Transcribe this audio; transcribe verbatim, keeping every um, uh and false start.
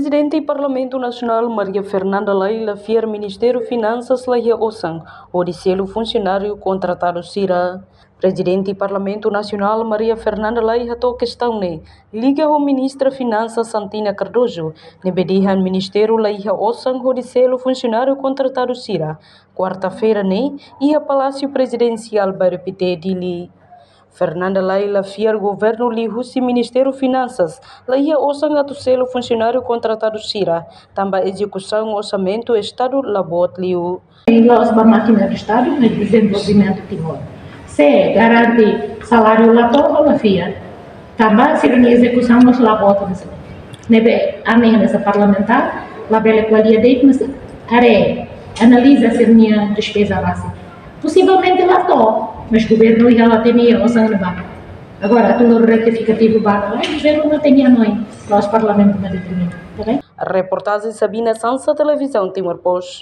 Prezidente Parlamentu Nasionál Maria Fernanda Lay la fiar Ministériu Finansas la iha osan hodi selu funsionáriu kontratadu sira. Prezidente Parlamentu Nasionál Maria Fernanda Lay hato'o kestaun ne'e liga ho Ministra Finansas Santina Cardoso, ne'ebé dehan ministériu la iha osan hodi selu funsionáriu kontratadu sira, kuarta-feira ne'e, iha Palásiu Prezidensiál Bairru Pité, Dili. Fernanda Lay la fiar governu liuhusi Ministériu Finansas la iha osan atu selu funsionáriu kontratadu sira, tanba ezekusaun orsamentu Estadu la boot liu. La'ós ba mákina do Estadu, mas dezenvolvimentu Timor. Se garante saláriu la to'o, la fiar. Tanba sira-nia ezekusaun mós la boot hanesan ne'e. Ne'ebé ami hanesan parlamentár labele ko'alia de'it, mas haree, analiza sira-nia despeza báziku. Posivelmente la to'o, mas governu iha la hatene osan ne'ebá. Agora, atu lori retifikativu ba, ai, governu la hatene, la'ós Parlamentu mak determina, tá bem? Reportajen Sabina Sansa, Televizaun Timor Post.